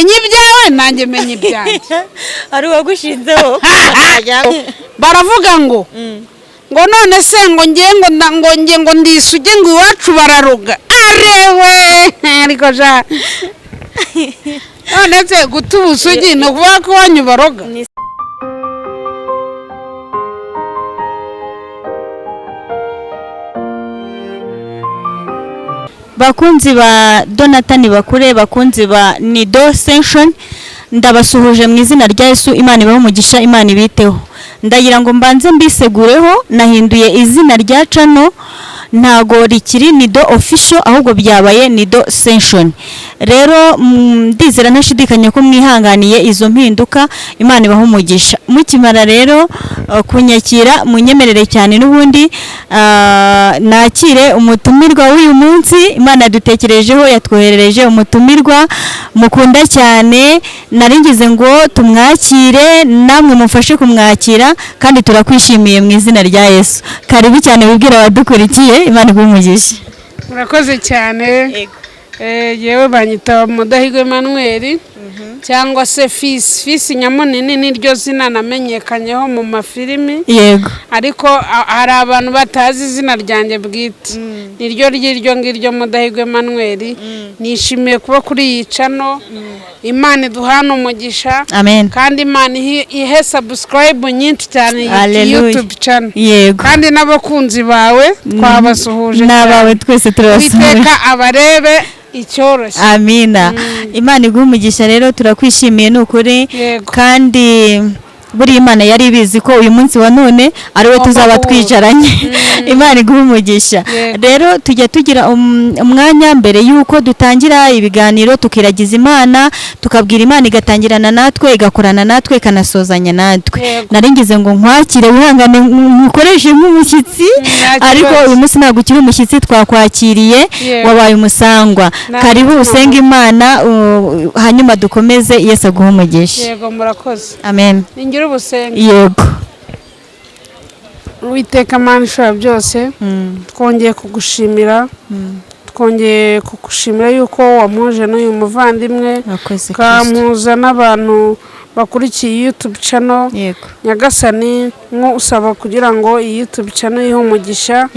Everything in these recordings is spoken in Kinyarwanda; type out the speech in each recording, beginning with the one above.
Menya ibyawe, nanjye menya ibyanjye. Hari uwagushinzeho. Baravuga ngo none se ngo ngiye ngo ngo nge ngo ndisuge, ngo iwacu bararoga. Arewe, ariko sha, none se guta ubusugi ni ukuvuga ko iwanyu baroga? Bakunzi ba Donatani Bakure, bakunzi ba Nido Session, ndabasuhuje mu izina rya Yesu. Imana ibahe umugisha, Imana ibiteho. Ndagira ngo mbanze mbisegureho, nahinduye izina rya channel, ntago rikiri Nido Official, ahubwo byabaye Nido Session. Rero ndizera ntashidikanya ko mwihanganiye izo mpinduka. Imana ibahe umugisha. Mukimara rero kunyakira, munyemerere cyane n'ubundi nakire umutumirwa w'uyu munsi. Imana yadutekerejeho, yatwoherereje umutumirwa mukunda cyane. Nari ngize ngo tumwakire, namwe mufashe kumwakira, kandi turakwishimiye mu izina rya Yesu. Karibu cyane, wibwira abadukurikiye. Imana iguhe umugisha. Murakoze cyane. Yewe, banyita Mudahigwa Emmanuel cyangwa se Fisi Nyamunini, niryo zina namenyekanyeho mu mafilimi. Ariko hari abantu batazi izina ryanjye bwite, niryo ry'iryo ngiryo, Mudahigwa Emmanuel. Nishimiye kuba kuri iyi channel. Imana iduhana umugisha. Amen. Kandi Imana ihe subscribe nyinshi cyane iyi Hallelujah. YouTube channel. Kandi n'abakunzi bawe twabasuhuje N'abawe cyane. twese turabasuhuje. Uwiteka abarebe icyoroshye. Amina. Imana iguhe umugisha. Rero turakwishimiye, ni ukuri. Kandi buriya Imana yari ibizi ko uyu munsi wa none ari we Tugomba tuzaba guhura. twicaranye. Imana iguhe umugisha. Rero tujya tugira umwanya mbere y'uko dutangira ibiganiro, tukiragiza Imana, tukabwira Imana, igatangirana natwe, igakorana natwe, ikanasozanya natwe. Nari ngize ngo nkwakire, wihangane nkukoreshe nk'umushyitsi, Nta ariko kibazo. uyu munsi ntabwo ukiri umushyitsi, twakwakiriye, wabaye umusangwa. Karibu, usenge Imana, hanyuma dukomeze. Yesu aguhe umugisha. Yego, murakoze. Amen. Ningire ubusenge. Yego. Uwiteka Mana ishobora byose, twongeye kugushimira, twongeye kugushimira yuko wampuje n'uyu muvandimwe, Urakoze, Kristo. ukampuza n'abantu bakurikiye YouTube channel. Nyagasani, nkusaba kugira ngo iyi YouTube channel ihe umugisha.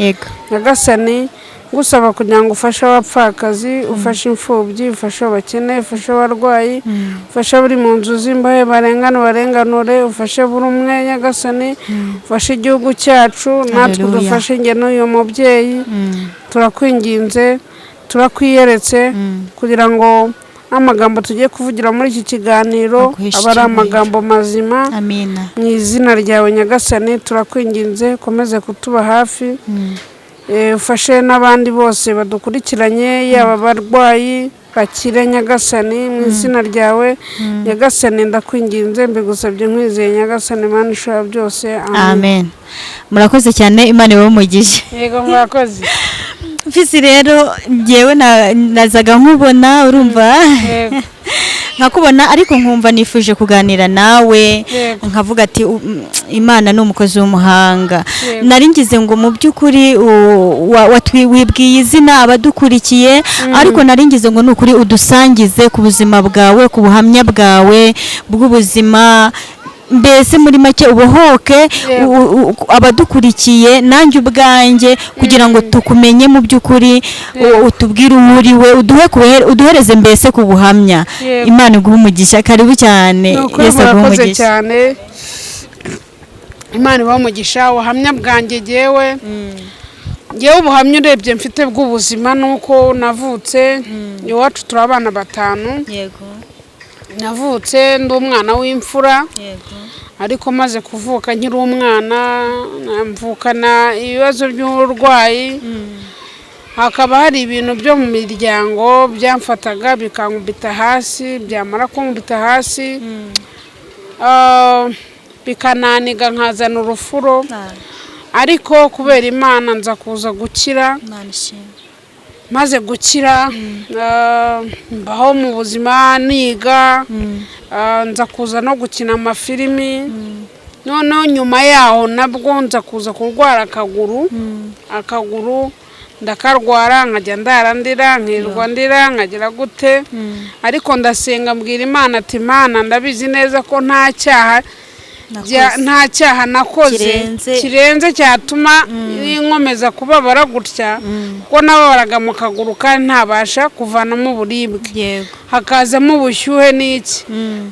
Nyagasani, ngusaba kugira ngo ufashe abapfakazi, ufashe imfubyi, ufashe abakene, ufashe abarwayi, ufashe abari mu nzu z'imbohe, barengana barenganure, ufashe buri umwe. Nyagasani, ufashe igihugu cyacu, natwe Hallelujah. udufashe njye n'uyu mubyeyi. Turakwinginze, turakwiyeretse kugira ngo n'amagambo tugiye kuvugira muri iki kiganiro Aguheshe aba ari icyubahiro. amagambo mazima. Amina. Mu izina ryawe Nyagasani, turakwinginze, ukomeze kutuba hafi. Ufashe n'abandi bose badukurikiranye, yaba abarwayi bakire. Nyagasani, mu izina ryawe Nyagasani, ndakwinginze, mbigusabye nkwizeye, Nyagasani Mana ishobora byose, amen. Amen. Murakoze cyane, Imana ibahe umugisha. Yego, murakoze. Mfisi, rero njyewe nazaga nkubona, urumva, nkakubona, ariko nkumva nifuje kuganira nawe. Nkavuga ati: "Imana ni umukozi w'umuhanga." Nari ngize ngo mu by'ukuri wibwiye izina abadukurikiye, ariko nari ngize ngo ni ukuri udusangize ku buzima bwawe, ku buhamya bwawe bw'ubuzima, mbese muri make ubohoke abadukurikiye nanjye ubwanjye, kugira ngo tukumenye mu by'ukuri, utubwire uwo uri we, uduhereze mbese ku buhamya. Imana iguhe umugisha. Karibu cyane. Ni ukuri, Yesu aguhe murakoze umugisha. cyane, Imana ibahe umugisha. Ubuhamya bwanjye, jyewe ubuhamya urebye mfite bw'ubuzima ni uko navutse iwacu turi abana batanu. Navutse ndi umwana w'imfura, ariko maze kuvuka nkiri umwana mvukana ibibazo by'uburwayi, hakaba hari ibintu byo mu miryango byamfataga bikankubita hasi, byamara kunkubita hasi bikananiga, nkazana urufuro, ariko kubera Imana nza kuza gukira. Imana ishimwe. Maze gukira, mbaho mu buzima, niga, nza kuza no gukina amafilimi. Noneho nyuma yaho nabwo nza kuza kurwara akaguru. Akaguru Ndakarwara, nkajya ndara ndira, nkirirwa ndira, nkagira gute. Ariko ndasenga, mbwira Imana ati: "Imana, ndabizi neza ko nta cyaha nta cyaha nakoze Kirenze. kirenze cyatuma nkomeza kubabara gutya," kuko nababaraga mu kaguru kandi ntabasha kuvanamo uburibwe, hakazamo ubushyuhe n'iki.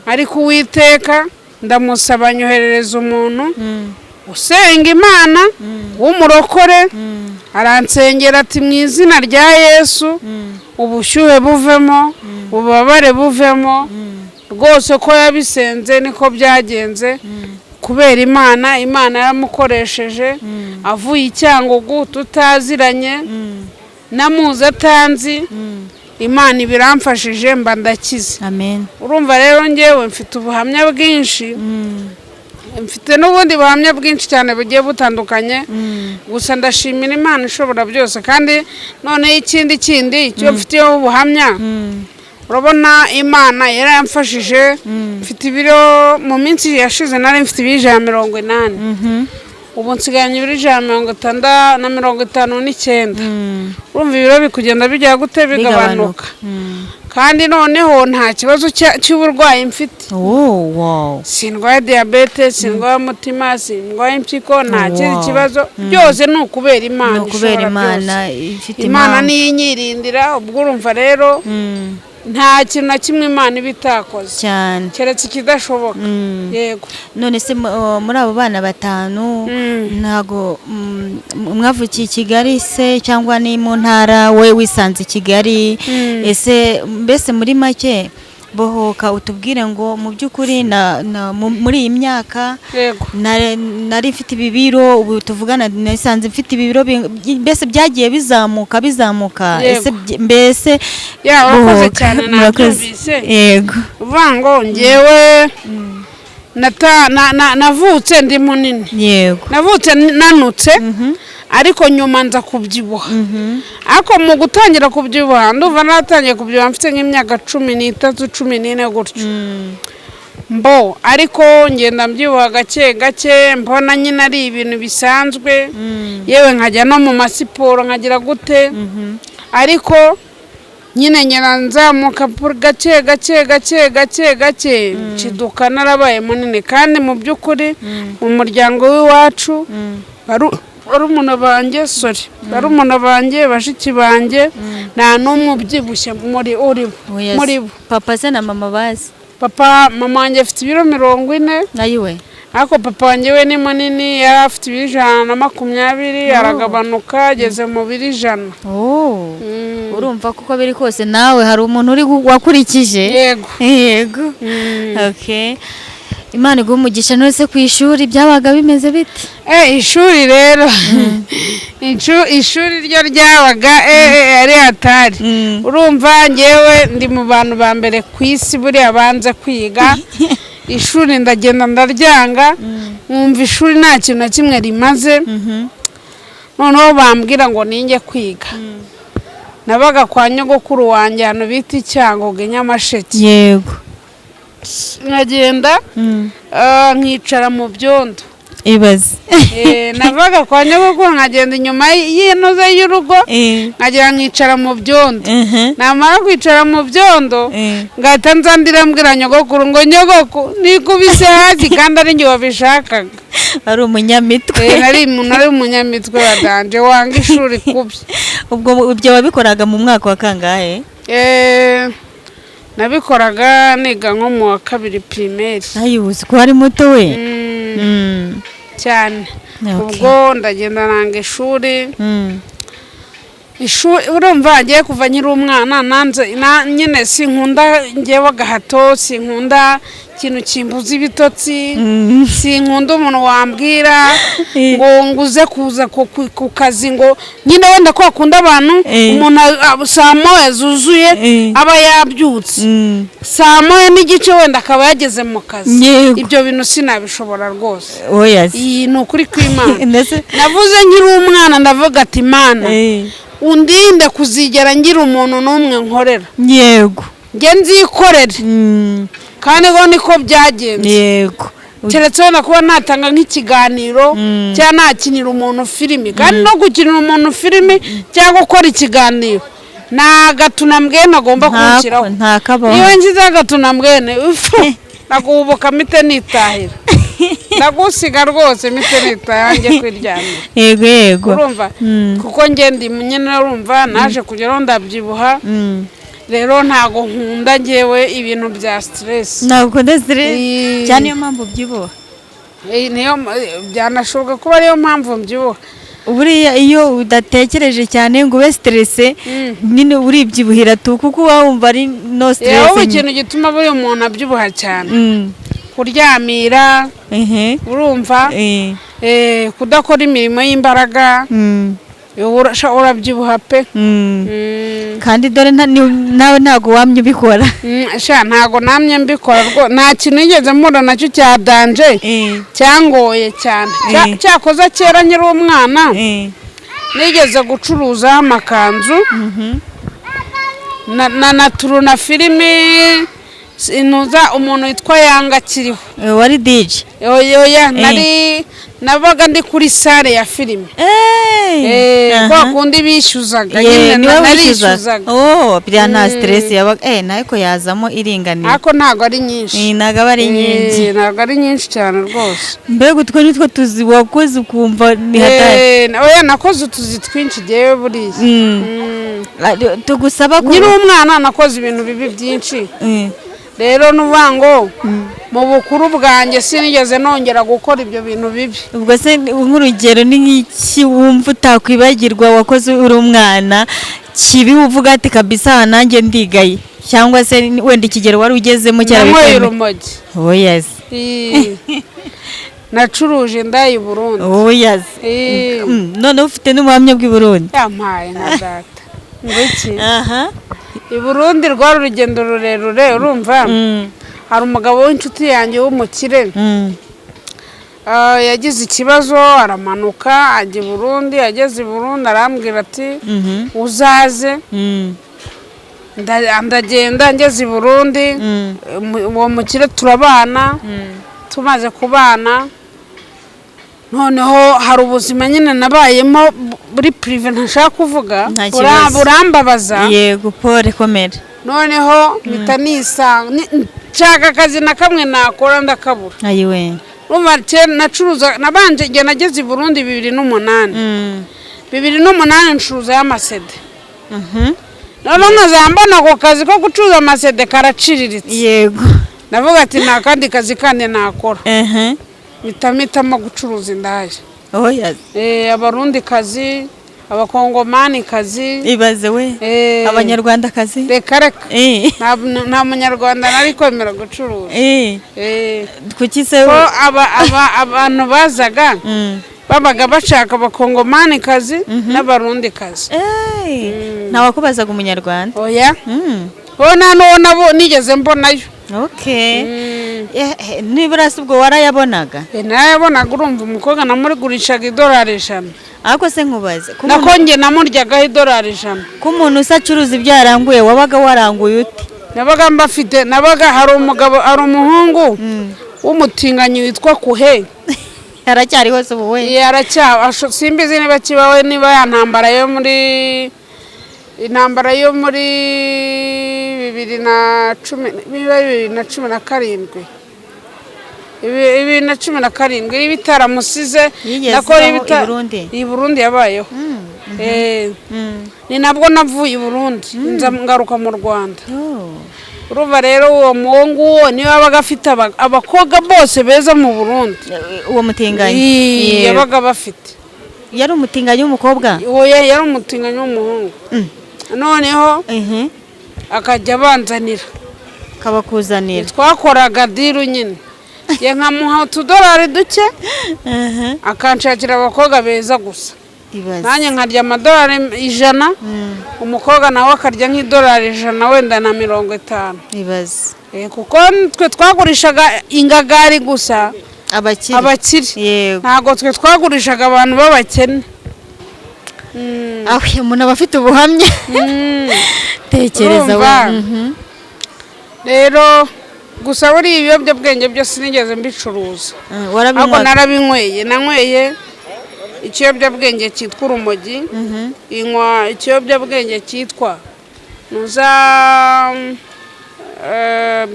Ariko Uwiteka ndamusaba, nyoherereza umuntu usenga Imana w'umurokore, aransengera ati: "Mu izina rya Yesu, ubushyuhe buvemo, ububabare buvemo." Rwose ko yabisenze niko byagenze, kubera Imana. Imana yaramukoresheje, avuye i Cyangugu tutaziranye, namuzi atanzi. Imana ibiramfashije, mba ndakize. Amen. Urumva rero, ngewe mfite ubuhamya bwinshi, mfite n'ubundi buhamya bwinshi cyane bugiye butandukanye. Gusa ndashimira Imana ishobora byose. Kandi noneho ikindi kindi icyo mfitiyeho ubuhamya, urabona Imana yaramfashije, mfite ibiro, mu minsi yashize nari mfite ibiro 180, ubu nsigaranye ibiro 160 na 59. Urumva ibiro biri kugenda bijya gute? Bigabanuka. Kandi noneho nta kibazo cy'uburwayi mfite. Oh, wow. Sindwaye diyabete, sindwaye umutima, sindwaye impyiko, nta kindi kibazo. Byose ni ukubera Imana Ni ukubera ishobora Imana byose. ifite Imana impamvu. niyo inyirindira. Ubwo urumva rero, nta kintu na kimwe Imana iba itakoze, keretse ikidashoboka. Yego. None se muri abo bana batanu, ntago mwavukiye i Kigali se, cyangwa ni mu ntara, we wisanze i Kigali? Ese mbese muri make, bohoka utubwire ngo mu by'ukuri muri iyi myaka nari mfite ibi biro, ubu tuvugana nasanze mfite ibi biro, mbese byagiye bizamuka bizamuka. Ese mbese Ya, urakoze bohoka. cyane. Murakoze. Nabyumvise. Yego. Uvuga ngo ngewe navutse ndi munini. Navutse nanutse, ariko nyuma nza kubyibuha. Ariko mu gutangira kubyibuha, ndumva naratangiye kubyibuha mfite nk'imyaka 13, 14 gutyo. Mbo ariko ngenda mbyibuha gake gake, mbona nyine ari ibintu bisanzwe, yewe nkajya no mu masiporo, nkagira gute. Ariko nyine ngenda nzamuka gake gake gake gake gake, nshiduka narabaye munini. Kandi mu by'ukuri mu muryango w'iwacu, barumuna banjye, sorry, barumuna banjye, bashiki banjye, nta n'umwe ubyibushye muri uri Oya, muri bo. Papa se na mama bazi? Papa, mama wanjye afite ibiro 40. Ayiwe! Ariko papa wanjye we ni munini, yari afite ibiro 120, aragabanuka ageze mu biro 100. Oh. Urumva kuko biri kose nawe hari umuntu uri wakurikije. Yego. Yego. Okay, Imana iguhe umugisha. None se ku ishuri byabaga bimeze bite? Ishuri rero, ishuri ryo ryabaga ari hatari. Urumva ngewe ndi mu bantu ba mbere ku isi buriya banze kwiga ishuri. Ndagenda ndaryanga, nkumva ishuri nta kintu na kimwe rimaze. Noneho bambwira ngo ninjye kwiga. Nabaga kwa nyogokuru wanjye ahantu bita i Cyangugu i Nyamasheke. Nkagenda nkicara mu byondo. Ibaze! Navaga kwa nyogokuru nkagenda inyuma y'inoze y'urugo, nkagera nkicara mu byondo. Namara kwicara mu byondo, ngahita nza ndira, nyogokuru ngo: "Nyogoku, nikubise hasi," kandi ari njye wabishakaga. Ari umunyamitwe. Nari umuntu, ari umunyamitwe wa danger, wanga ishuri kubi. Ubwo ibyo wabikoraga mu mwaka wa kangahe? Nabikoraga niga nko mu wa kabiri primaire. Ayibuze ko ari muto we. Cyane. Ubwo ndagenda nanga ishuri. Ishuri, urumva ngiye kuva nkiri umwana nanze nyine sinkunda ngewe agahato, sinkunda ikintu kimbuza ibitotsi, sinkunda umuntu wambwira ngo nguze kuza ku kazi, ngo nyine wenda ko akunda abantu. Umuntu saa moya zuzuye aba yabyutse, saa 1:30 wenda akaba yageze mu kazi. Ibyo bintu sinabishobora rwose. Oya se. Iyi ni ukuri kw'Imana. Ndetse Navuze nkiri umwana, ndavuga ati: "Imana, undinde kuzigera ngira umuntu n'umwe nkorera, njye nzikorere." Kandi ngo niko byagenze. Yego. Keretse wenda kuba natanga nk'ikiganiro cyangwa nakinira umuntu filimi. Kandi no gukinira umuntu filimi cyangwa gukora ikiganiro, nta gatunambwene agomba kunshyiraho. Ntakabaho. Iyo nshyizeho agatunambwene, ufu, naguhubuka mpite nitahira, ndagusiga rwose mpite nitahira njye kwiryamira. Yego. Urumva, kuko njye ndi nyine, urumva, naje kugeraho ndabyibuha. Rero ntago nkunda ngewe ibintu bya stress. Ntabwo ukunda stress cyane, niyo mpamvu ubyibuha. Niyo byanashoboka kuba ariyo mpamvu mbyibuha. Buriya iyo udatekereje cyane ngo ube stressé, nyine uribyibuhira tu, kuko uba wumva ari no stress. Ahubwo ikintu gituma buriya umuntu abyibuha cyane, kuryamira, urumva, kudakora imirimo y'imbaraga, urabyibuha pe. Kandi dore nawe ntabwo wamye ubikora. Sha, ntago namye mbikora nta kintu nigeze mpura nacyo cya danger cyangoye cyane. Cyakoze kera nkiri umwana, nigeze gucuruza amakanzu na turuna filimi, sinuza umuntu witwa Yanga akiriho. Wari DJ? Oya, nari nabaga ndi kuri salle ya filime. Kwa kundi bishyuzaga nyine. Niwe wishyuzaga? Narishyuzaga. Oh, biriya nta stress yabaga, ariko yazamo iringaniye. Ariko ntabwo ari nyinshi. Ntabwo aba ari nyinshi. Ntabwo ari nyinshi cyane rwose. Mbega utwo nitwo tuzi wakoze ukumva ni hatari. Oya, nakoze utuzi twinshi jyewe buriya. Ah, tugusaba ko Nkiri umwana nakoze ibintu bibi byinshi. Rero nuvuga ngo mu bukuru bwanjye sinigeze nongera gukora ibyo bintu bibi. Ubwo se nk'urugero ni nk'iki wumva utakwibagirwa wakoze uri umwana kibi, uvuga ati kabisa aha nanjye ndigaye, cyangwa se wenda ikigero wari ugezemo Nanyweye cyarabikwemeye? urumogi. Oh yes. Nacuruje indaya i Burundi. Oh yes. Noneho ufite n'ubuhamya bw'i Burundi. Yampaye nka data, ngo iki? Aha. I Burundi rwari urugendo rurerure, urumva. Hari umugabo w'inshuti yanjye w'umukire. Yagize ikibazo aramanuka ajya i Burundi. Ageze i Burundi arambwira ati uzaze. Ndagenda, ngeze i Burundi, uwo mukire turabana. Tumaze kubana, noneho hari ubuzima nyine nabayemo buri privé ntashaka kuvuga. Nta kibazo. Burambabaza. Yego, pole, komera. Noneho mpita nisanga nshaka akazi na kamwe nakora ndakabura. Ayiwe. Urumva, kera nacuruza, nabanje igihe nageze i Burundi 2008. 2008 ncuruza y'ama CD. Noneho nkazaba mbona ako kazi ko gucuruza ama CD karaciriritse. Ndavuga ati nta kandi kazi kandi nakora. Mpita mpitamo gucuruza indaya. Oh yes. Abarundi kazi, abakongomani kazi. Ibaze we. Abanyarwandakazi? Reka reka. Nta munyarwanda nari kwemera gucuruza. Kuki se? Ko abantu bazaga babaga bashaka abakongomani kazi n'abarundi kazi. Ntawakubazaga umunyarwanda? Oya. Bo nta n'uwo nabo nigeze mbonayo. Okay. Nibura se ubwo warayabonaga? Narayabonaga. Urumva, umukobwa namurigurishaga idolari 100. Ariko se nkubaze ko Nako njye namuryagaho idolari 100. Ko umuntu usa acuruza ibyo yaranguye, wabaga waranguye ute? Nabaga mbafite, nabaga hari umugabo, hari umuhungu w'umutinganyi witwa Kuhe. Aracyariho se ubu we? Simbizi niba kibawe, niba ya ntambara yo muri intambara yo muri 2010, niba 2017, 2017 niba itaramusize. Yigeze Nako ibaho niba i Burundi? I Burundi yabayeho. Ni nabwo navuye i Burundi nza ngaruka mu Rwanda. Oh. Urumva rero, uwo muwo nguwo niwe wabaga afite abakobwa bose beza mu Burundi. Uwo mutinganyi? Yabaga bafite. Yari umutinganyi w'umukobwa? Uwo yari umutinganyi w'umuhungu. Noneho akajya abanzanira. Kabakuzanira. Twakoraga deal nyine, njye nkamuha utudolari duke, akanshakira abakobwa beza gusa. Ibaze. Nanjye nkarya amadolari 100, umukobwa nawe akarya nk'idolari 100 wenda na 50. Ibaze. Kuko twe twagurishaga ingagari gusa. Abakire. Abakire. Ntabwo twe twagurishaga abantu b'abakene. Aho umuntu aba afite ubuhamya. Tekereza we. Urumva? Rero Gusa buriya ibiyobyabwenge byose sinigeze mbicuruza, ahubwo Warabinywaga? Narabinyweye. Nanyweye ikiyobyabwenge cyitwa urumogi, inywa ikiyobyabwenge cyitwa nuza,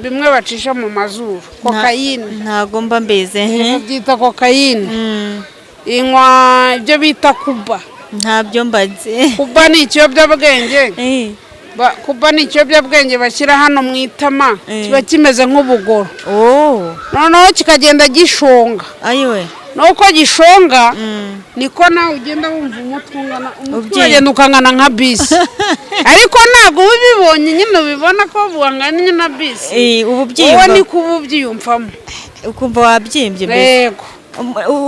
bimwe bacisha mu mazuru, kokayine. Ntago mba mbizi. Babyita kokayine. Inywa ibyo bita kuba. Ntabyo mbazi. Kuba ni ikiyobyabwenge. Kuba ni ikiyobyabwenge bashyira hano mu itama, kiba kimeze nk'ubugoro, noneho kikagenda gishonga. Ayiwe! Nuko gishonga, niko nawe ugenda wumva umutwe ungana, umutwe Ubyimba. uragenda ukangana nka bisi, ariko ntabwo uba ubibonye nyine, ubibona ko bungana na bisi. Ubu Wowe ubyiyumva niko uba ubyiyumvamo. Ukumva wabyimbye mbese. Yego.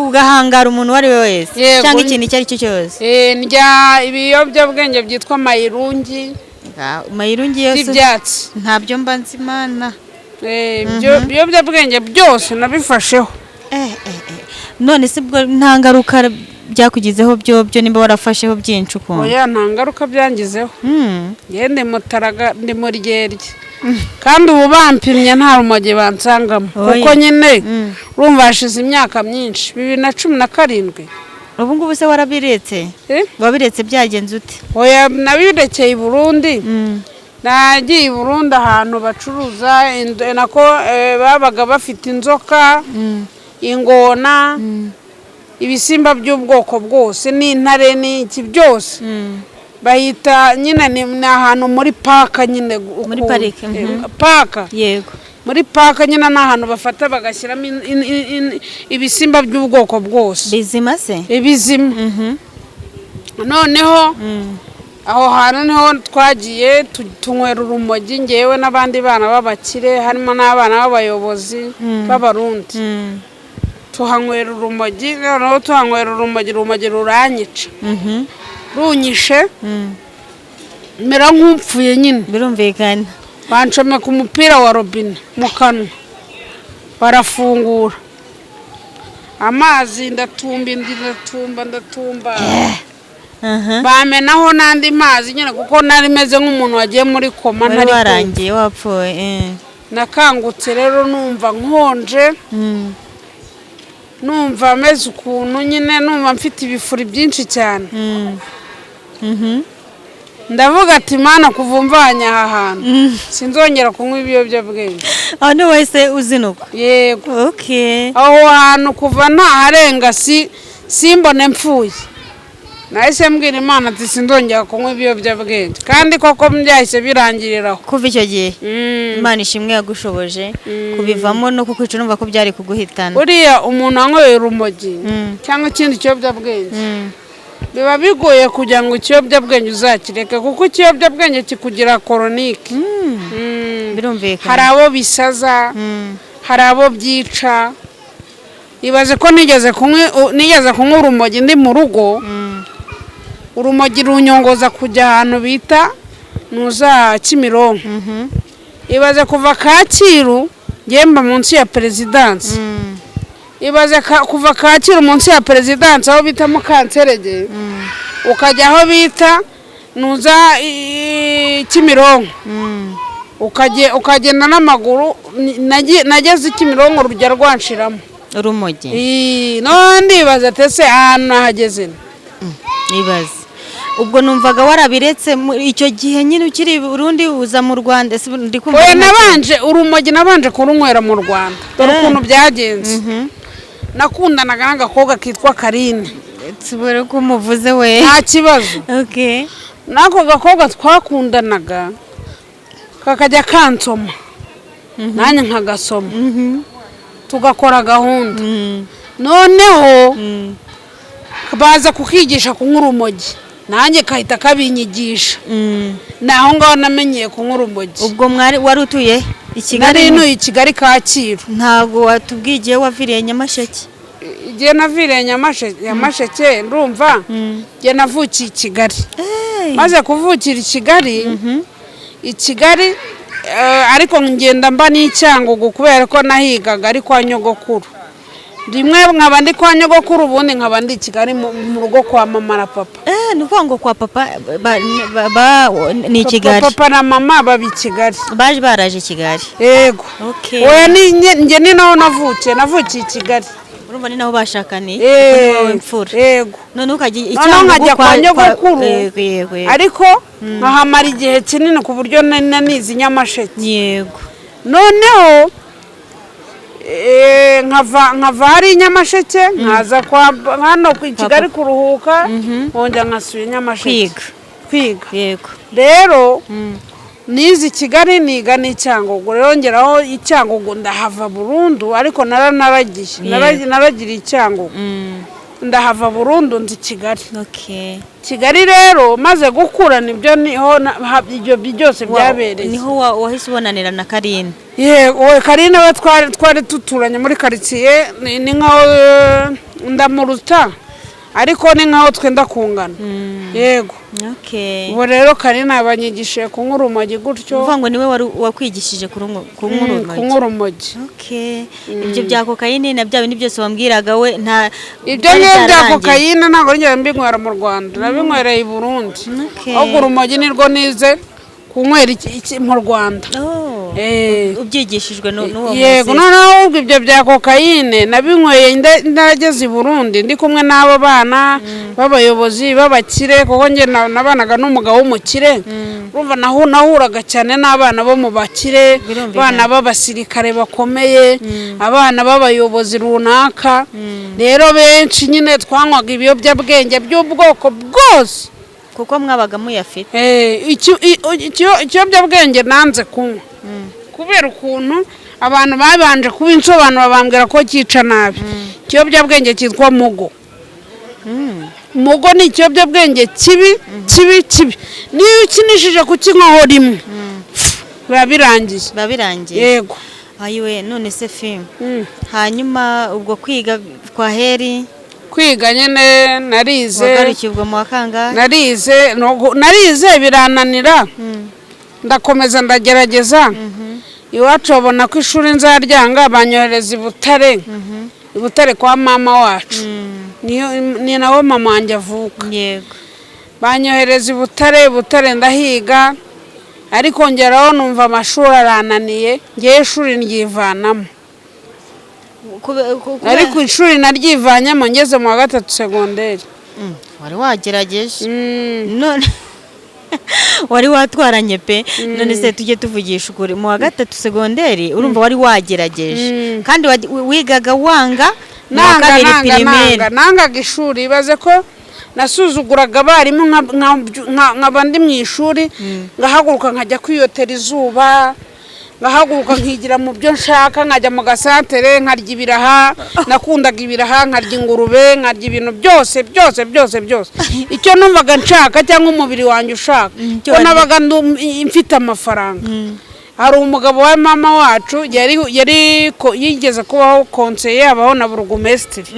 Ugahangara umuntu uwo ari we wese Yego. cyangwa ikintu icyo ari cyo cyose. Ndya ibiyobyabwenge byitwa mayirungi. Mayirungi yose? By'ibyatsi. Ntabyo mba nzi, Imana. Ibyo biyobyabwenge byose nabifasheho. None se bwo nta ngaruka byakugizeho byo nimba warafasheho byinshi ukuntu? Oya, nta ngaruka byangizeho. Njye ndi mutaraga, ndi muryerye, kandi ubu bampimye nta rumogi bansangamo. Oya. Kuko nyine urumva hashize imyaka myinshi, 2017. Ubu ngubu se warabiretse? Eh? Wabiretse byagenze ute? Oya, nabirekeye i Burundi. Nagiye i Burundi ahantu bacuruza nako babaga bafite inzoka, ingona, ibisimba by'ubwoko bwose n'intare n'iki byose. Bahita nyine ni ahantu muri park nyine Muri ukuntu. parike. Park. Muri park nyine ni ahantu bafata bagashyiramo ibisimba by'ubwoko bwose. Bizima se? Ibizima. Noneho aho hantu niho twagiye tunywera urumogi, ngewe n'abandi bana b'abakire, harimo n'abana b'abayobozi b'Abarundi. Tuhanywera urumogi. Noneho tuhanywera urumogi, urumogi ruranyica. Runyishe, mera nk'upfuye nyine. Birumvikana. Bancomeka umupira wa robine mu kanwa, barafungura amazi, ndatumba indi, ndatumba, ndatumba, bamenaho n'andi mazi nyine, kuko nari meze nk'umuntu wagiye muri koma. Wari Ntari kumva. warangiye wapfuye. Nakangutse rero numva nkonje, numva meze ukuntu nyine, numva mfite ibifuri byinshi cyane. Ndavuga ati: "Mana, kuva umvanye aha hantu, sinzongera kunywa ibiyobyabwenge." Aho ni wese uzinukwa? Yego. Aho hantu kuva ntaharenga si simbone mpfuye, nahise mbwira Imana ati: "Sinzongera kunywa ibiyobyabwenge." Kandi koko byahise birangiriraho. Kuva icyo gihe? Mm. Imana ishimwe yagushoboje kubivamo, no kukwica urumva ko byari kuguhitana. Buriya umuntu wanyweye urumogi cyangwa ikindi kiyobyabwenge, biba bigoye kugira ngo ikiyobyabwenge uzakireke, kuko ikiyobyabwenge kikugira chronique. Birumvikana. Hari abo bisaza, hari abo byica. Ibaze ko nigeze kunywa urumogi ndi mu rugo, urumogi runyongoza kujya ahantu bita nuza Kimironko. Ibaze kuva Kacyiru, ngemba munsi ya Perezidansi. Ibaze kuva Kacyiru munsi ya Perezidansi aho bita Mukanserege, ukajya aho bita nuza Kimironko, ukagenda n'amaguru. Nageze i Kimironko rujya rwanshiramo. Urumogi? None ndibaza ati: "Ese ahantu nahageze?" Ibaze, ubwo numvaga warabiretse icyo gihe nyine ukiri i Burundi, uza mu Rwanda. Ese ndi kumva Oya, ari make. nabanje urumogi, nabanje kurunywera mu Rwanda. Dore ukuntu byagenze: nakundanaga n'agakobwa kitwa Karine. Tubure ko umuvuze we. Nta kibazo. N'ako gakobwa twakundanaga kakajya kansoma, nanjye nkagasoma, tugakora gahunda. Noneho baza kukigisha kunywa urumogi, nanjye kahita kabinyigisha. Ni aho ngaho namenyeye kunywa urumogi. Ubwo mwari wari utuye i Kigali? Nari ntuye i Kigali, Kacyiru. Ntabwo watubwiye igihe waviriye Nyamasheke. Igihe naviriye Nyamasheke, ndumva igihe navukiye i Kigali. Maze kuvukira i Kigali, i Kigali, ariko ngenda mba n'icyangugu kubera ko nahigaga ari kwa nyogokuru. Rimwe nkaba ndi kwa nyogokuru, ubundi nkaba ndi i Kigali mu rugo kwa mama na papa. Ni ukuvuga ngo kwa papa ni i Kigali? Papa na mama baba i Kigali. Baje baraje i Kigali? Yego. Okay. Oya, ni njye ni naho navukiye i Kigali. Urumva ni naho bashakaniye, kuko ni wowe mfura? Yego. Noneho ukajya i Noneho Cyangugu nkajya kwa nyogokuru. Yego, yego, yego. Ariko nkahamara igihe kinini ku buryo nanize i Nyamasheke. Noneho nkava hari i Nyamasheke, nkaza kwa hano i Kigali kuruhuka, nkongera nkasubira i Nyamasheke. Kwiga. Kwiga. Rero nize i Kigali, niga n'i Cyangugu. Rero ngeraho i Cyangugu ndahava burundu, ariko naranaragiye. Naragiriye i Cyangugu, ndahava burundu, nzi Kigali. Kigali rero maze gukura nibyo niho ibyo byose byabereye. Niho wahise ubonanira na Karine? Yego, we Karine we twari duturanye muri karitsiye, ni nkaho ndamuruta, ariko ni nkaho twenda kungana, yego. Ubu rero Karine yabanyigishije kunywa urumogi gutyo. Uvuga ngo niwe wari wakwigishije kunywa urumogi? Kunywa urumogi. Okay. Ibyo bya kokayine na bya bindi byose wambwiraga, we nta Ibyo byari ngibyo bya byararangiye? Kokayine ntabwo nigeze mbinywera mu Rwanda, nabinywereye i Burundi. Ahubwo urumogi nirwo nize kunywera mu Rwanda. Oh. Ubyigishijwe n'uwo Yego. musisi. Noneho ahubwo ibyo bya kokayine nabinyweye narageze i Burundi, ndi kumwe n'abo bana b'abayobozi b'abakire, kuko njye nabanaga n'umugabo w'umukire. Urumva nahuraga cyane n'abana bo mu bakire. Birumvikana. Abana b'abasirikare bakomeye, abana b'abayobozi runaka. Rero benshi nyine twanywaga ibiyobyabwenge by'ubwoko bwose. Kuko mwabaga muyafite. Ikiyobyabwenge nanze kunywa kubera ukuntu abantu babanje kubinsobanura, bambwira ko cyica nabi, ikiyobyabwenge cyitwa mugo. Mugo ni ikiyobyabwenge kibi, kibi, kibi. Niyo ukinishije kukinywaho rimwe, biba birangiye. Biba birangiye. Yego. Ayiwe, none se film, hanyuma ubwo kwiga kwa heri? Kwiga nyine narize. Wagarukiye ubwo mu wa kangahe? Narize, narize birananira, ndakomeza ndagerageza. Iwacu babona ko ishuri nzaryanga, banyohereza i Butare, i Butare kwa mama wacu. Ni nawe mama wanjye avuka. Banyohereza i Butare. Butare ndahiga, ariko ngeraho numva amashuri arananiye, ngewe ishuri ryivanamo. Ariko ishuri naryivanyemo ngeze mu wa gatatu segonderi. Wari wagerageje. None wari watwaranye pe. None se tujye tuvugisha ukuri, mu wa gatatu segonderi urumva wari wagerageje, kandi wigaga wanga mu wa Nanga kabiri nanga primaire. Nanga, nangaga ishuri. Ibaze ko nasuzuguraga abarimu, nkaba ndi mu ishuri ngahaguruka nkajya kwiyotera izuba, ngahaguruka nkigira mu byo nshaka, nkajya mu gasantere nkarya ibiraha. Nakundaga ibiraha, nkarya ingurube, nkarya ibintu byose byose byose byose, icyo numvaga nshaka cyangwa umubiri wanjye ushaka, Icyo ko nabaga mfite amafaranga. Hari umugabo wa mama wacu yari yigeze kubaho konseye, yabaho na burugumesitiri.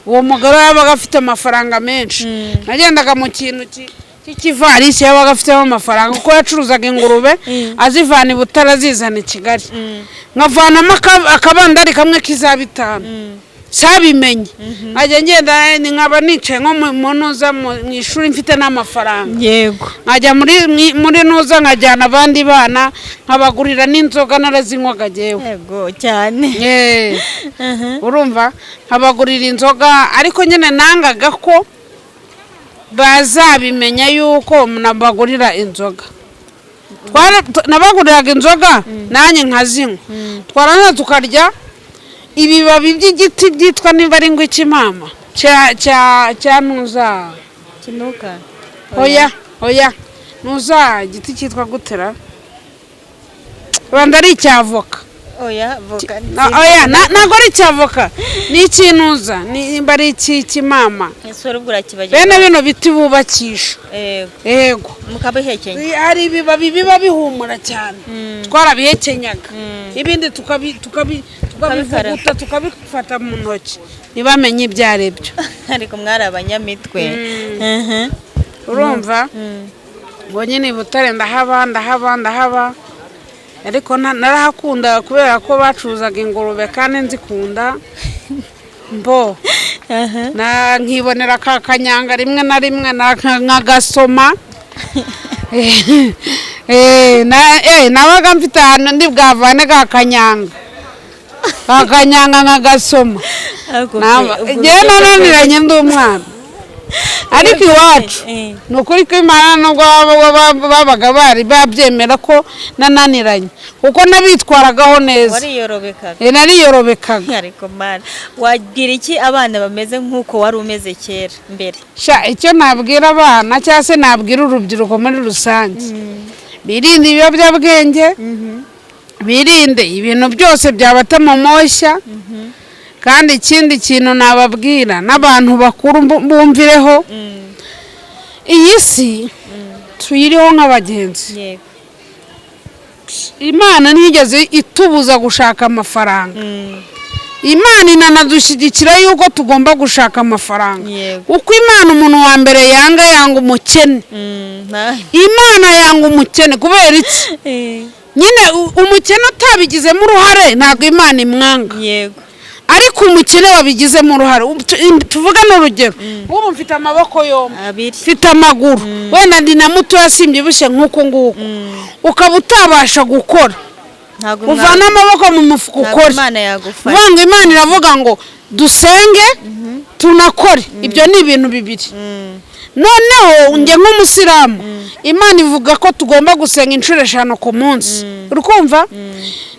Uwo mugabo yabaga afite amafaranga menshi. Nagendaga mu kintu cy'ikivarisi yabaga afitemo amafaranga, kuko yacuruzaga ingurube azivana i Butare azizana i Kigali, nkavanamo akabandari kamwe k'iza bitanu, sabimenye, nkajya ngenda nkaba nicaye nko mu ntuza mu ishuri mfite n'amafaranga. Nkajya muri nuza nkajyana abandi bana, nkabagurira n'inzoga, narazinywaga jyewe. Yego cyane. Urumva, nkabagurira inzoga, ariko nyine nangaga ko bazabimenya yuko nabagurira inzoga. Nabaguriraga inzoga nanjye nkazinywa, twarangiza tukarya ibibabi by'igiti byitwa niba ari ngo ikimama cya ntuza. Kinuka? Oya, oya, ntuza, igiti cyitwa gutera rwanda ari icy'avoka. Oya, voka. Oya, ntabwo ari icy'avoka, ni icy'intuza, nimba ari icy'ikimama. Ese ubwo urakibagirwa? Bene bino biti bubakisha. Yego. Yego. Mukabihekenya. Hari ibibabi biba bihumura cyane, twarabihekenyaga, ibindi tukabivuguta, tukabifata mu ntoki, ntibamenye ibyo ari byo. Ariko mwari abanyamitwe. Urumva ngo nyine i Butare ndahaba, ndahaba, ndahaba, ariko narahakundaga kubera ko bacuruzaga ingurube kandi nzikunda. Mbo na nkibonera ka kanyanga rimwe na rimwe nkagasoma. Nabaga mfite ahantu ndi bwavane ka kanyanga, ka kanyanga nkagasoma. Ariko ubwo Njyewe buryo nananiranye ndi umwana, ariko iwacu, ni ukuri ko Imana, nubwo babaga bari babyemera ko nananiranye, kuko nabitwaragaho neza. Wariyorobekaga? Nariyorobekaga. Ariko mana, wagira iki abana bameze nk'uko wari umeze kera mbere? Sha, icyo nabwira abana cyangwa se nabwira urubyiruko muri rusange, birinde ibiyobyabwenge, birinde ibintu byose byabata mu moshya. Kandi ikindi kintu nababwira n'abantu bakuru, bumvireho, iyi si tuyiriho nk'abagenzi. Imana ntiyigeze itubuza gushaka amafaranga. Imana inanadushyigikira yuko tugomba gushaka amafaranga, kuko Imana umuntu wa mbere yanga umukene. Imana yanga umukene kubera iki? Nyine umukene utabigizemo uruhare ntabwo Imana imwanga, ariko umukene wabigizemo uruhare, tuvuge n'urugero, nk'ubu mfite amaboko yombi, Abiri. mfite amaguru, wenda ndi na mutoya, simbyibushye nk'uku nguku, ukaba utabasha gukora, Ntabwo uvana amaboko mu mufuka ntabwo ukore. Imana yagufasha. Uvuga ngo Imana iravuga ngo dusenge tunakore, ibyo ni ibintu bibiri. Noneho njye nk'umusilamu, Imana ivuga ko tugomba gusenga inshuro 5 ku munsi, uri kumva?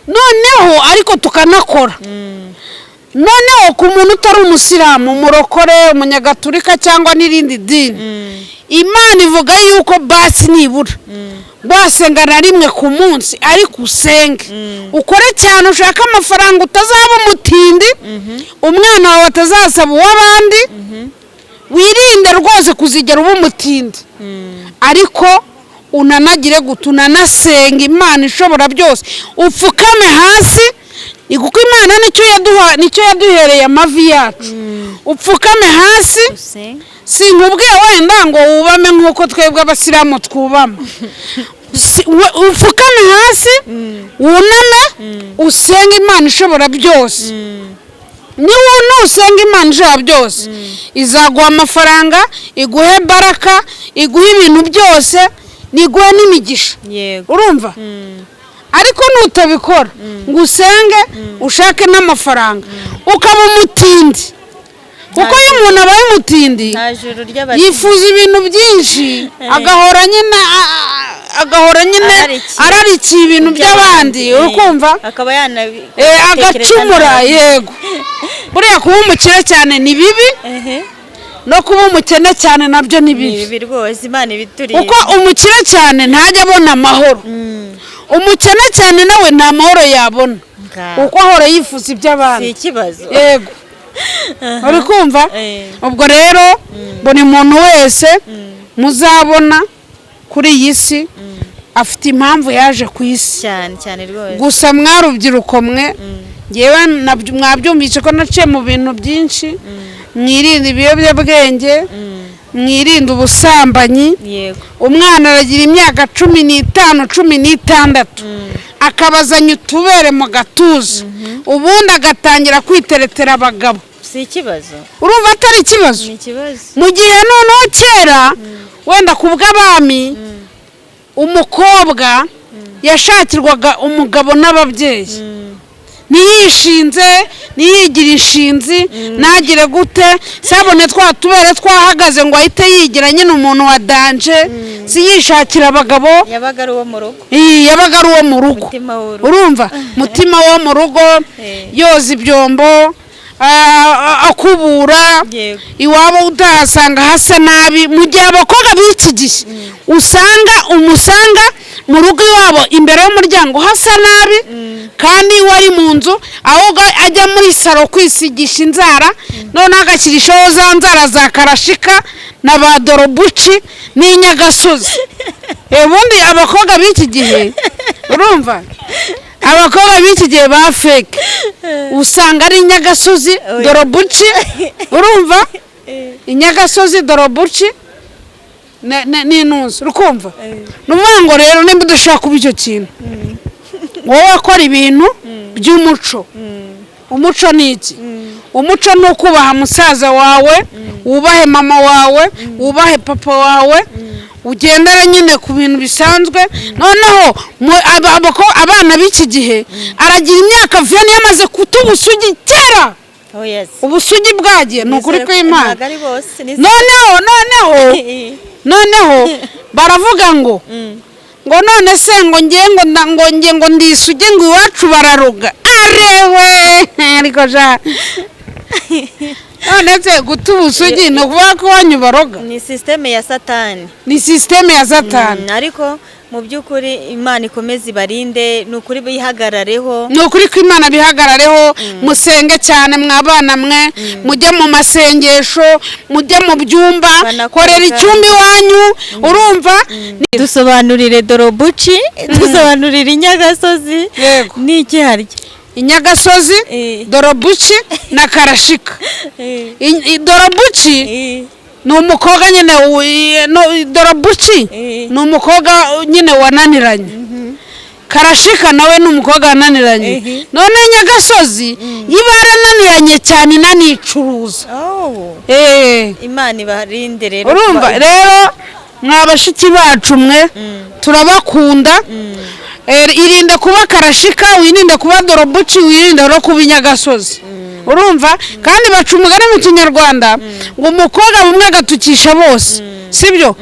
Noneho ariko tukanakora. Noneho ku muntu utari umusilamu, umurokore, umunyagatulika cyangwa n'irindi dini, Imana ivuga yuko basi nibura wasenga na rimwe ku munsi, ariko usenge, ukore cyane, ushake amafaranga, utazaba umutindi, umwana wawe atazasaba uw'abandi. Wirinde rwose kuzigera uba umutindi, ariko unanagire gute, unanasenga Imana ishobora byose, upfukame hasi, ni kuko Imana nicyo yaduha, nicyo yaduhereye amavi yacu. Upfukame hasi. Usenge. Si nkubwiye wenda ngo wubame nk'uko twebwe abasilamu twubama. Upfukame hasi, wuname, usenge Imana ishobora byose. Niba nusenga Imana ishobora byose, izaguha amafaranga, iguhe baraka, iguhe ibintu byose, niguhe n'imigisha. Urumva? Ariko nutabikora ngo usenge, ushake n'amafaranga, ukaba umutindi, kuko iyo umuntu abaye umutindi Nta juru ry'abatindi. yifuza ibintu byinshi, agahora nyine Ararikiye. ararikiye ibintu by'abandi, uri kumva? Akaba yana Agacumura. Yego, buriya kuba umukire cyane ni bibi, no kuba umukene cyane nabyo ni Ni bibi. bibi rwose, Imana ibituriye. Kuko umukire cyane ntajya abona amahoro, umukene cyane nawe nta mahoro yabona, kuko ahora yifuza Si iby'abandi. ikibazo. Yego, uri kumva? Ubwo rero buri muntu wese muzabona kuri iyi si afite impamvu yaje ku isi. Cyane cyane rwose. Gusa mwarubyiruko mwe, ngewe mwabyumvise ko naciye mu bintu byinshi. Mwirinde ibiyobyabwenge, mwirinde ubusambanyi. Umwana aragira imyaka 15, 16, akabazanya utubere mu gatuza, ubundi agatangira kwiteretera abagabo. Si ikibazo. Urumva atari ikibazo? Ni ikibazo. Mu gihe noneho kera, wenda ku bw'abami, umukobwa yashakirwaga umugabo n'ababyeyi, ntiyishinze, ntiyigire inshinzi, ntagire gute, sabone twa tubere twahagaze ngo ahite yigira nyine umuntu wa danger, si yishakira abagabo. Yabaga ari uwo mu rugo. Iyi, yabaga ari uwo mu rugo. Mutima w'urugo. Urumva, mutima wo mu rugo, yoza ibyombo, akubura, iwabo utahasanga hasa nabi. Mu gihe abakobwa b'iki gihe usanga umusanga mu rugo iwabo imbere y'umuryango hasa nabi, kandi iwe ari mu nzu, ahubwo ajya muri salon kwisigisha inzara, noneho agashyirishaho za nzara za karashika na ba dorobuci n'inyagasozi. Ubundi abakobwa b'iki gihe, urumva, abakobwa b'iki gihe ba fake usanga ari inyagasozi, Oya. dorobuci, urumva, inyagasozi, dorobuci n'intuzi, urukumva? Ni ukuvuga ngo rero nimba udashaka kuba icyo kintu, wowe wakora ibintu by'umuco. Umuco ni iki? Umuco ni ukubaha musaza wawe, wubahe mama wawe, wubahe papa wawe, ugendere nyine ku bintu bisanzwe. Noneho abana b'iki gihe aragira imyaka 20 yamaze kuta ubusugi kera. Oh yes. Ubusugi bwagiye, ni ukuri kw'Imana. Ntabwo ari bose. Noneho baravuga ngo ngo none se ngo ngiye ngo ngo ngiye ngo ndisuge, ngo iwacu bararuga, arewe. Ariko ja, none se guta ubusugi ni ukuvuga ko iwanyu baroga? Ni système ya Satani. Ni système ya Satani. Ariko mu by'ukuri Imana ikomeze ibarinde, ni ukuri bihagarareho. Ni ukuri ko Imana bihagarareho. Musenge cyane mwabana mwe, mujye mu masengesho, mujye mu byumba. Banakoga. Korera icyumba iwanyu, urumva? Dusobanurire dorobuci, dusobanurire inyagasozi. Yego. Ni iki harya? Inyagasozi, dorobuci na karashika. Dorobuci ni umukobwa nyine no, dorobuci ni umukobwa nyine wananiranye. Karashika nawe ni umukobwa wananiranye. None nyagasozi iba yarananiranye cyane, inanicuruza. Oh. Imana ibarinde rero. Urumva rero, mwa bashiki bacu mwe, turabakunda. Irinde kuba karashika, wirinde kuba dorobuci, wirinde no kuba inyagasozi, urumva? Kandi baca umugani mu Kinyarwanda ngo umukobwa bumwe agatukisha bose, sibyo?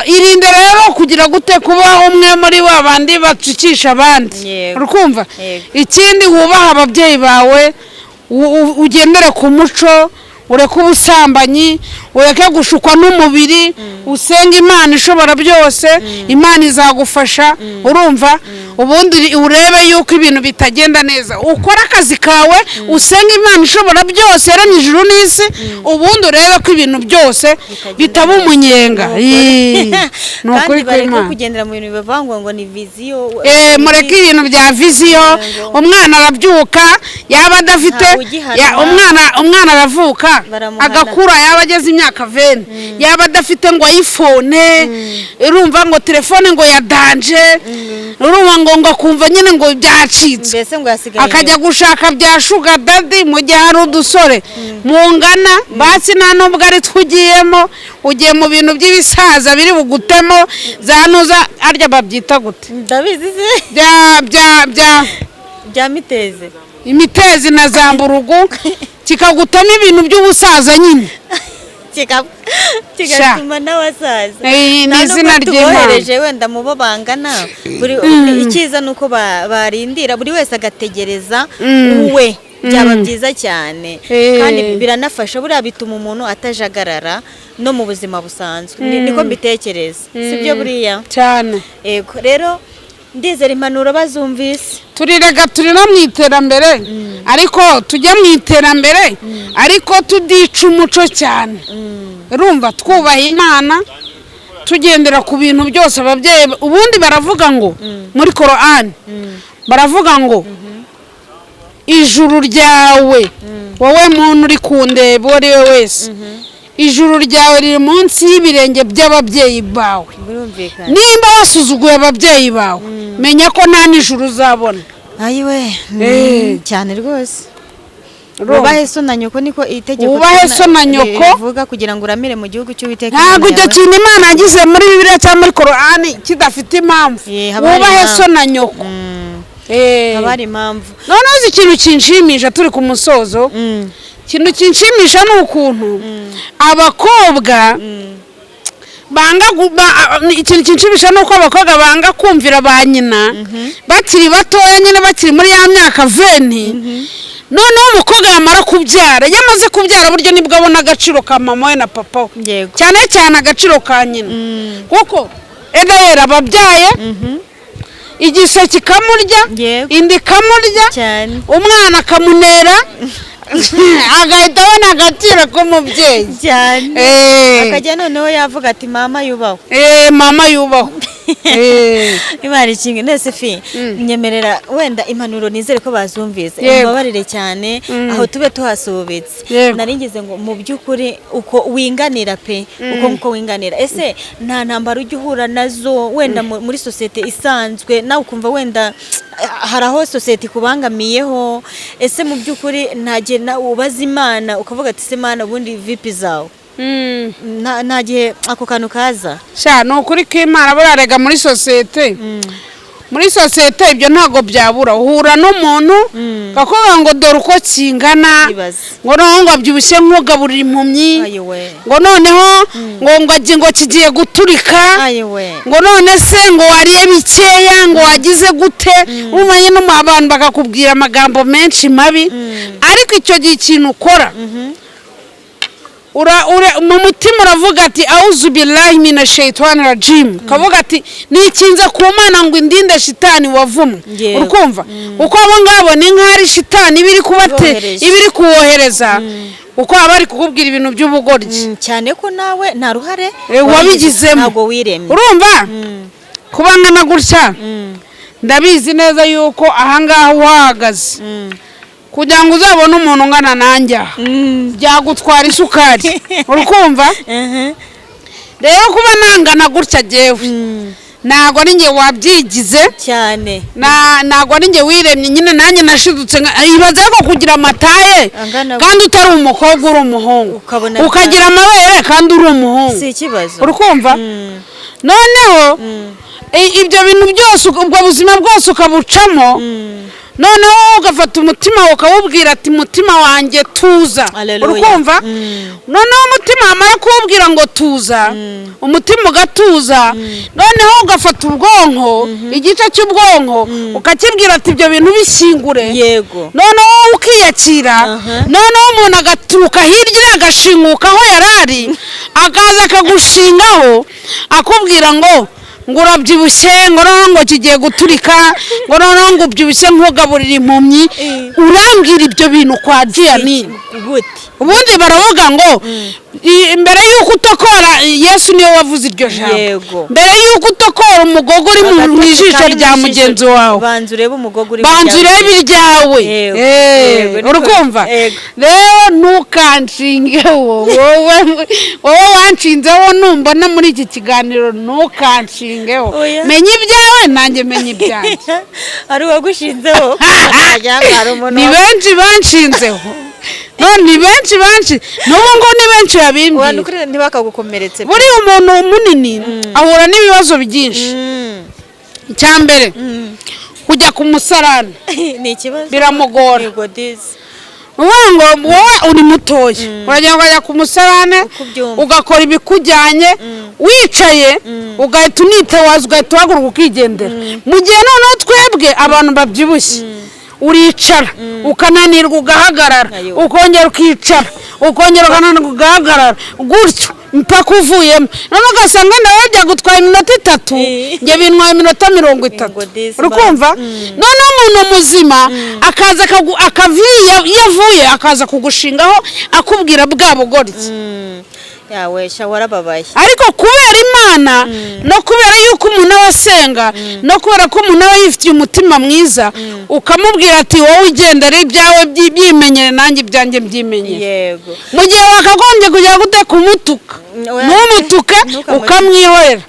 Irinde rero kugira gute, kuba umwe muri ba bandi batukisha abandi. Urukumva? Yego. Ikindi, wubaha ababyeyi bawe, ugendere ku muco, ureke ubusambanyi, ureke gushukwa n'umubiri, usenge Imana ishobora byose, Imana izagufasha, urumva? Ubundi urebe yuko ibintu bitagenda neza, ukore akazi kawe, usenge Imana ishobora byose yaremye ijuru n'isi, ubundi urebe ko ibintu byose bitaba umunyenga. Ii, ni ukuri Kandi bareke kw'Imana. kugendera mu bintu bivangwa ngo ni vision. Mureke ibintu bya vision. Umwana arabyuka, yaba adafite Ntawe ugihanwa. Umwana aravuka, Baramuhana. agakura, yaba ageze imyaka 20, yaba adafite ngo iPhone, urumva, ngo telefone ngo ya danger, urumva, ngo akumva nyine ngo byacitse. Mbese ngo yasigaye Akajya gushaka bya sugar daddy mu gihe hari udusore mungana. Basi nta nubwo ari two ugiyemo, ugiye mu bintu by'ibisaza biri bugutemo za nuza, arya babyita gute? Ndabizi se. Bya Bya miteze. Imitezi na za mburugu, kikagutamo ibintu by'ubusaza nyine. Kigatuma n'abasaza. Ni Nta nubwo izina ry'Imana. tubohereje wenda mu bo bangana, buri icyiza ni uko barindira, buri wese agategereza uwe, byaba byiza cyane. Kandi biranafasha buriya, bituma umuntu atajagarara no mu buzima busanzwe. Niko mbitekereza, sibyo buriya? Cyane. Yego, rero ndizera impanuro bazumvise. Turirega, turi no mu iterambere, ariko tujya mu iterambere ariko tudica umuco cyane, urumva? Twubaha Imana, tugendera ku bintu byose ababyeyi. Ubundi baravuga ngo muri Korani baravuga ngo ijuru ryawe, wowe muntu uri kundeba, uwo ari we wese, ijuru ryawe riri munsi y'ibirenge by'ababyeyi bawe. Birumvikana. Nimba wasuzuguye ababyeyi bawe, menya ko nta n'ijuru uzabona. Ayiwe. Cyane rwose. Urumva? Wubahe so na nyoko, niko itegeko Wubahe so na nyoko. rivuga, kugira ngo uramire mu gihugu cy'Uwiteka Ntabwo Imana icyo yawe. kintu Imana yagize muri Bibiliya cyangwa muri Korani kidafite impamvu. Haba hari Wubahe impamvu. so na nyoko. Haba hari impamvu. Noneho uzi ikintu kinshimisha, turi ku musozo? Ikintu kinshimisha ni ukuntu abakobwa banga ikintu kinshimisha ni uko abakobwa banga kumvira ba nyina bakiri batoya nyine, bakiri muri ya myaka 20. Noneho umukobwa yamara kubyara, iyo amaze kubyara, buryo nibwo abona agaciro ka mama we na papa we. Cyane cyane agaciro ka nyina, kuko edayeri ababyaye, igise kikamurya, inda ikamurya, umwana akamunera, agahita abona agaciro k'umubyeyi. Cyane. Akajya noneho yavuga ati: "Mama yubahwe." Mama yubahwe. Imana ikinga nese fi nyemerera wenda impanuro, nizere ko bazumvise. Umbabarire cyane, aho tube tuhasubitse. Nari ngize ngo mu by'ukuri uko winganira pe, uko nkuko winganira, ese nta ntambara ujya uhura nazo wenda muri sosiyete isanzwe, nawe ukumva wenda hari aho sosiyete ikubangamiyeho? Ese mu by'ukuri nta gihe ubaza Imana ukavuga ati: "Se Imana, ubundi vipi zawe?" Nta gihe ako kantu kaza? Sha, ni ukuri k'Imana, burarega muri sosiyete ibyo ntabwo byabura. Uhura n'umuntu kakubwira ngo dore uko kingana, Ibaze. ngo noneho ngo abyibushye nk'ugaburira impumyi, Ayiwe. ngo noneho ngo kigiye guturika, Ayiwe. ngo none se ngo wariye bikeya, ngo wagize gute, umanye no mu abantu bakakubwira amagambo menshi mabi. Ariko icyo gihe ikintu ukora, mu mutima uravuga ati: "Auzu billahi mina shaitani rajim", ukavuga ati: "Nikinze ku Mana ngo indinde shitani wavumwe." Urukumva, kuko abo ngabo ni nk'aho ari shitani iba iri kubate, Ibohereje. iba iri kuwohereza, kuko baba bari kukubwira ibintu by'ubugoryi. Cyane ko nawe nta ruhare Wabigizemo. Ntabwo wiremye. Urumva, kuba ngana gutya, ndabizi neza yuko ahangaha uhahagaze, kugira ngo uzabone umuntu ungana nanjye aha, byagutwara isukari. Urukumva rero, kuba nangana gutya jyewe, ntabwo ari njye wabyigize. Cyane. Ntabwo ari njye wiremye nyine, nanjye nashidutse ibaze ko kugira amataye Angana kandi utari umukobwa, uri umuhungu, Ukabona ukagira amabere kandi uri umuhungu, si ikibazo. Urukumva, noneho ibyo bintu byose, ubwo buzima bwose ukabucamo, noneho ugafata umutima wawe ukawubwira ati: "Mutima wanjye, tuza." Haleluya. Urukumva, noneho umutima wamara kuwubwira ngo tuza, umutima ugatuza, noneho ugafata ubwonko, igice cy'ubwonko, ukakibwira ati: "Ibyo bintu bishyingure." Noneho ukiyakira. Noneho umuntu agaturuka hirya, agashinguka aho yari ari, akaza akagushingaho, akubwira ngo urabyibushye, ngo noneho ngo kigiye guturika, ngo noneho ngo ubyibushye nk'ugaburira impumyi. Urambwira ibyo bintu kwa Dianine? Gute? Ubundi baravuga ngo mbere y'uko utokora, Yesu niwe wavuze iryo jambo, mbere y'uko utokora umugogo uri mu Agatoki ijisho kari mu rya jisho, mugenzi wawe, banza urebe umugogo uri mu banza ryawe. urebe iryawe. Yego. Yego, Urukumva? Yego. Rero ntukanshingeho wowe wanshinzeho, numbona muri iki kiganiro ntukanshingeho. Oya. Menya ibyawe, nanjye menya ibyanjye. Hari uwagushinzeho wagira ngo hari umuntu Ni benshi banshinzeho, none ni benshi benshi, n'ubu ngubu ni benshi babimbwira. Abantu kuri ntibakagukomeretse. Buriya umuntu munini ahura n'ibibazo byinshi. Icya mbere, kujya ku musarani Ni ikibazo. biramugora. Yego disi. Uvuga ngo wowe uri mutoya, uragenda ukajya ku musarane, Uko ubyumva. ugakora ibikujyanye wicaye, ugahita unitawaza, ugahita uhaguruka ukigendera. Mu gihe noneho twebwe abantu babyibushye, uricara ukananirwa ugahagarara, Ayo. ukongera ukicara, ukongera ukananirwa ugahagarara, gutyo mpaka uvuyemo. Noneho ugasanga nawe byagutwaye iminota 3, njye bintwaye iminota 30. Ngo disi. Urikumva, noneho umuntu muzima akaza akava iyo avuye, akaza kugushingaho, akubwira bwa bugoryi. Yawe sha, warababaye. Ariko kubera Imana, no kubera yuko umuntu aba asenga, no kubera ko umuntu aba yifitiye umutima mwiza, ukamubwira ati: "Wowe ugendera ibyawe, byimenyere, nanjye ibyanjye mbyimenyere." Mu gihe wakagombye kujya gute kumutuka, Oya, ntumutuke, ntukamutuke. ukamwihorera.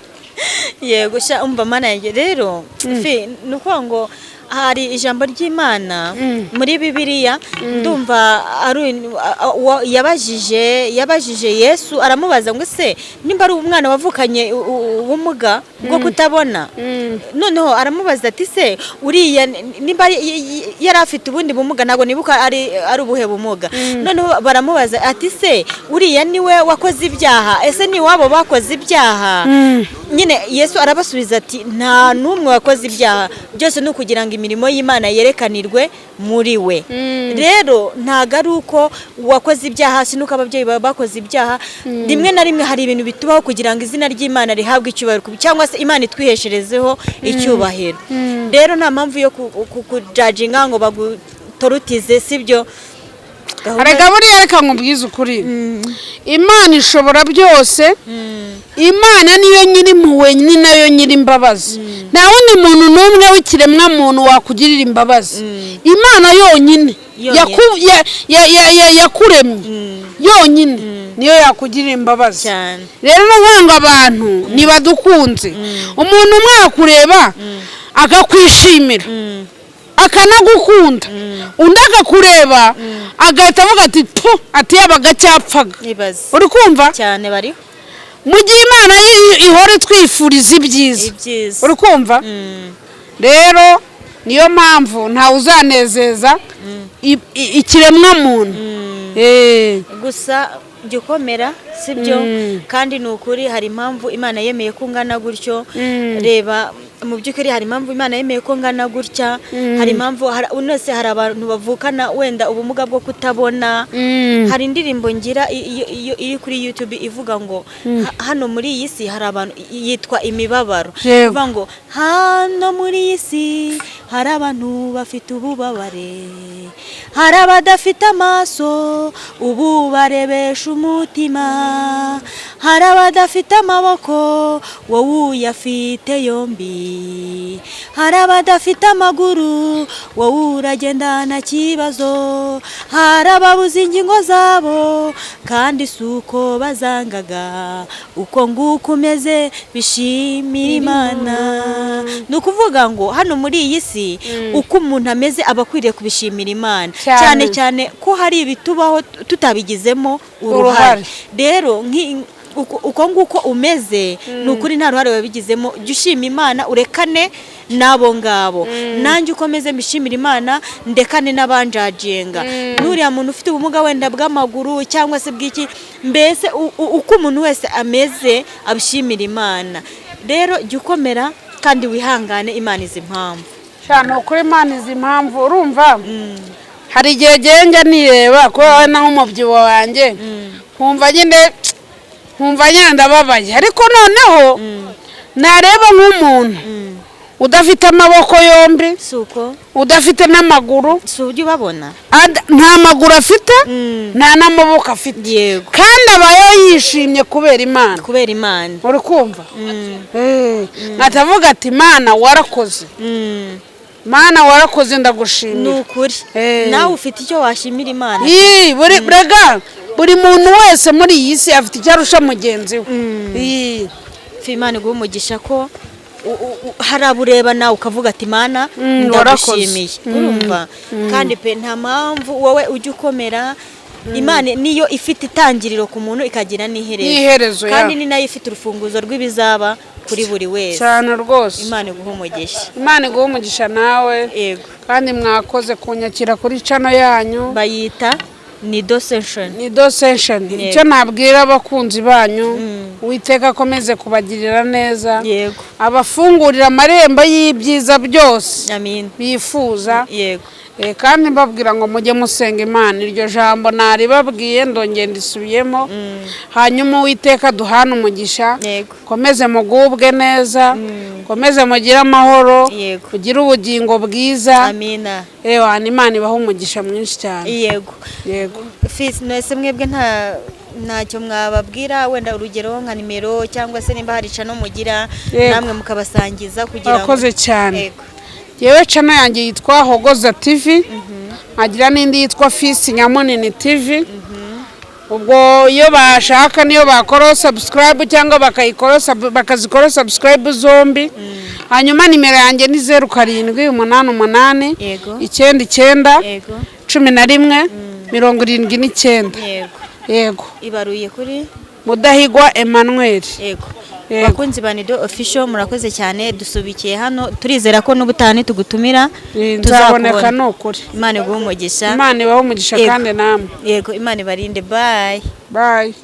Yego sha, umva Mana yanjye. Rero fi, ni ukuvuga ngo hari ijambo ry'Imana muri Bibiliya, ndumva ari yabajije Yesu, aramubaza ngo: "Se nimba ari umwana wavukanye ubumuga bwo kutabona?" Noneho aramubaza ati: "Se uriya nimba yari afite ubundi bumuga?" Ntabwo nibuka ari ubuhe bumuga. Noneho baramubaza ati: "Se uriya niwe wakoze ibyaha? Ese ni iwabo bakoze ibyaha?" Nyine Yesu arabasubiza ati: "Nta n'umwe wakoze ibyaha, byose ni ukugira ngo imirimo y'Imana yerekanirwe muri we." Rero ntabwo ari uko wakoze ibyaha, si n'uko ababyeyi bawe bakoze ibyaha. Rimwe na rimwe hari ibintu bitubaho kugira ngo izina ry'Imana rihabwe icyubahiro, cyangwa se Imana itwihesherezeho icyubahiro. Rero nta mpamvu yo kujajinga ngo bagutorutize, sibyo? Gahunda- Reka buriya, reka nkubwize ukuri, Imana ishobora byose. Imana niyo nyiri impuhwe, ni nayo nyiri imbabazi. Nta wundi muntu n'umwe w'ikiremwa muntu wakugirira imbabazi, Imana yonyine. Yonyine. Yakuremye yonyine niyo yakugirira imbabazi. Rero ni ukuvuga ngo abantu ntibadukunze. Umuntu umwe yakureba akakwishimira, akanagukunda, undi akakureba agahita avuga ati "Pu", ati yabaga cyapfaga. Ibaze. Uri kumva? Cyane, bariho. Mu gihe Imana yo ihora itwifuriza ibyiza. Ibyiza. Uri kumva? Rero niyo mpamvu ntawe uzanezeza ikiremwa muntu. Gusa jya ukomera, sibyo? Kandi ni ukuri, hari impamvu Imana yemeye ko ungana gutyo. Reba, mu by'ukuri hari impamvu Imana yemeye ko ngana gutya. Hari impamvu unose hari abantu bavukana wenda ubumuga bwo kutabona. Hari indirimbo ngira iri kuri YouTube ivuga ngo hano muri iyi si hari abantu, yitwa "Imibabaro". Ivuga ngo hano muri iyi si hari abantu bafite ububabare, hari abadafite amaso ubu barebesha umutima, hari abadafite amaboko wowe uyafite yombi, hari abadafite amaguru wowe uragenda nta kibazo, hari ababuze ingingo zabo kandi si uko bazangaga. Uko nguko umeze, bishimira Imana. Ni ukuvuga ngo hano muri iyi si uko umuntu ameze aba akwiriye kubishimira Imana. Cyane. Cyane cyane ko hari ibitubaho tutabigizemo uruhare. Uruhare. Rero uko nguko umeze, ni ukuri nta ruhare wabigizemo. Jya ushima Imana, urekane n'abo ngabo. Nanjye uko meze mbishimira Imana, ndekane n'abanjudginga, n'uriya muntu ufite ubumuga wenda bw'amaguru cyangwa se bw'iki. Mbese uko umuntu wese ameze abishimira Imana. Rero jya ukomera kandi wihangane, Imana izi impamvu. Cyane, ukuri Imana izi impamvu. Urumva, hari igihe njya nireba kubera naho umubyibuho wanjye, nkumva nyine ndababaye, ariko noneho nareba nk'umuntu udafite amaboko yombi, Si uko? udafite n'amaguru. Si ujya ubabona? Nta maguru afite, nta n'amaboko afite, kandi abayeho yishimye kubera Imana. Kubera Imana. Uri kumva? Nkatavuga ati "Imana warakoze, Mana warakoze, Ni ndagushimira." ukuri. Nawe ufite icyo washimira Imana. Ii, buri rega buri muntu wese muri iyi si afite icyo arusha mugenzi we. Ii. Imana iguha umugisha ko hari abo ureba nawe ukavuga ati "Imana ndagushimiye." Warakoze. Urumva? Kandi pe, nta mpamvu, wowe ujya ukomera. Imana niyo ifite itangiriro ku muntu, ikagira n'iherezo. N'iherezo, ya. Kandi ni nayo ifite urufunguzo rw'ibizaba kuri buri wese. Cyane rwose. Imana iguha umugisha. Imana iguha umugisha nawe. Kandi mwakoze kunyakira kuri channel yanyu. Bayita ni Dosesheni. Ni Dosesheni. Icyo nabwira abakunzi banyu, Uwiteka akomeze kubagirira neza, abafungurira amarembo y'ibyiza byose Amin. bifuza. Kandi mbabwira ngo mujye musenga Imana. Iryo jambo naribabwiye, ndongera ndisubiyemo. Hanyuma Uwiteka duhane umugisha. Komeze mugubwe neza, komeze mugire amahoro, mugire ubugingo bwiza. Amina. Ewa, Imana ibahe umugisha mwinshi cyane. Yego. Fisi, mwese mwebwe ntacyo mwababwira? Wenda urugero nka nimero, cyangwa se nimba hari channel mugira, namwe mukabasangiza kugira ngo Murakoze cyane. Yewe, channel yanjye yitwa Hogoza TV, nkagira n'indi yitwa Fisi Nyamunini TV. Ubwo iyo bashaka niyo bakora subscribe cyangwa bakayikora bakazikora subscribe zombi. Hanyuma nimero yanjye ni 0788 99 11 79. Yego. Ibaruye kuri? Mudahigwa Emmanuel. Yego. Yego. Bakunzi ba Nido Official, murakoze cyane. Dusubikiye hano, turizera ko n'ubutaha nitugutumira Nzaboneka. tuzakubona. Ni ukuri. Imana iguhe umugisha. Imana ibahe umugisha. Yego. Kandi namwe. Yego, Imana ibarinde. Bye. Bye.